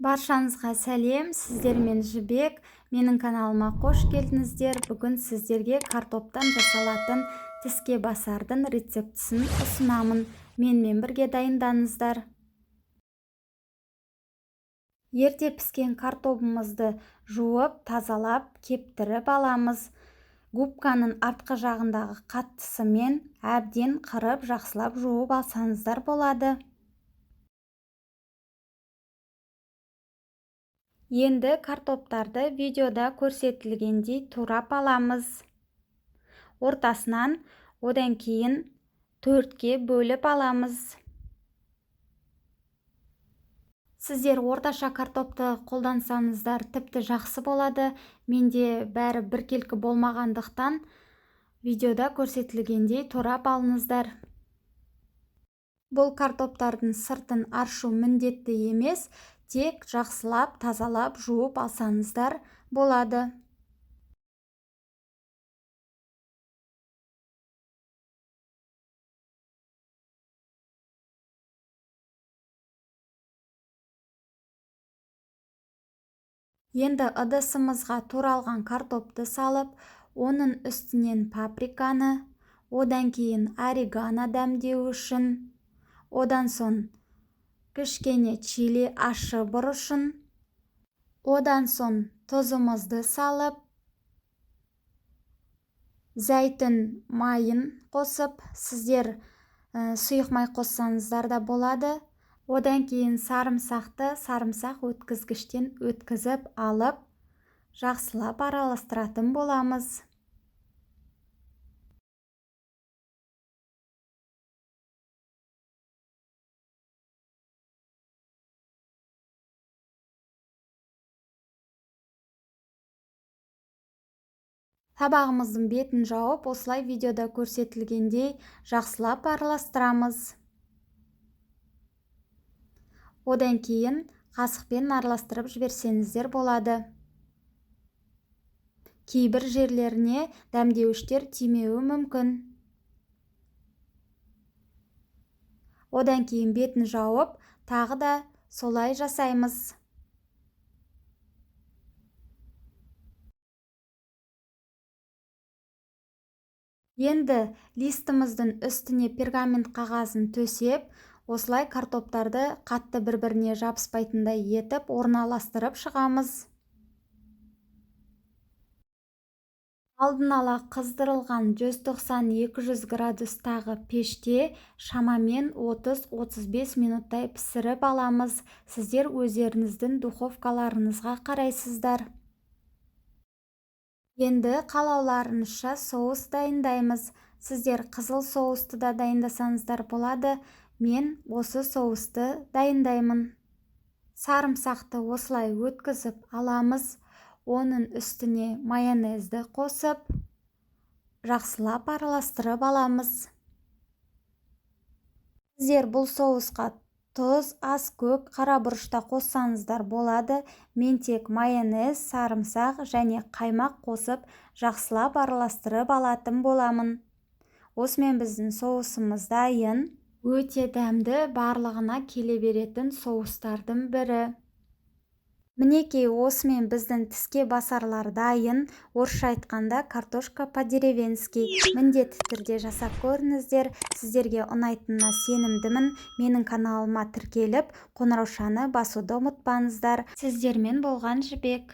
Баршаңызға сәлем, сіздермен Жібек. Менің каналыма қош келдіңіздер. Бүгін сіздерге картоптан жасалатын тіске басардың рецептісін ұсынамын. Менімен бірге дайындаңыздар. Ерте піскен картобымызды жуып, тазалап, кептіріп аламыз. Губканың артқы жағындағы қаттысымен әбден қырып, жақсылап жуып алсаңыздар болады. Енді картоптарды видеода көрсетілгендей турап аламыз. Ортасынан, одан кейін 4-ке бөліп аламыз. Сіздер орташа картопты қолдансаңыздар тіпті жақсы болады. Менде бәрі біркелкі болмағандықтан видеода көрсетілгендей турап алыңыздар. Бұл картоптардың сыртын аршу міндетті емес, тек жақсылап тазалап жуып алсаңыздар болады. Енді ыдысымызға туралған картопты салып, оның үстінен паприканы, одан кейін орегано дәмдеу үшін, одан соң кішкене чили ащы бұрышын, одан соң тұзымызды салып, зәйтүн майын қосып, сіздер сұйық май қоссаңыздар да болады. Одан кейін сарымсақты сарымсақ өткізгіштен өткізіп алып, жақсылап араластыратын боламыз. Табағымыздың бетін жауып, осылай видеода көрсетілгендей жақсылап араластырамыз. Одан кейін қасықпен араластырып жіберсеңіздер болады. Кейбір жерлеріне дәмдеуіштер тимеуі мүмкін. Одан кейін бетін жауып, тағы да солай жасаймыз. Енді листіміздің үстіне пергамент қағазын төсеп, осылай картоптарды қатты бір-біріне жабыспайтындай етіп орналастырып шығамыз. Алдын ала қыздырылған 190-200 градустағы пеште шамамен 30-35 минуттай пісіріп аламыз. Сіздер өздеріңіздің духовкаларыңызға қарайсыздар. Енді қалауларыңызша соус дайындаймыз. Сіздер қызыл соусты да дайындасаңыздар болады. Мен осы соусты дайындаймын. Сарымсақты осылай өткізіп аламыз. Оның үстіне майонезді қосып, жақсылап араластырып аламыз. Сіздер бұл соусқа тұз, ас көк, қара бұрыш та қоссаңыздар болады. Мен тек майонез, сарымсақ және қаймақ қосып, жақсылап араластырып алатын боламын. Осымен біздің соусымыз дайын. Өте дәмді, барлығына келе беретін соустардың бірі. Мінекей, осымен біздің тіске басарлар дайын. Орысша айтқанда картошка по-деревенски. Міндетті түрде жасап көріңіздер. Сіздерге ұнайтынына сенімдімін. Менің каналыма тіркеліп, қоңыраушаны басуды ұмытпаңыздар. Сіздермен болған Жібек.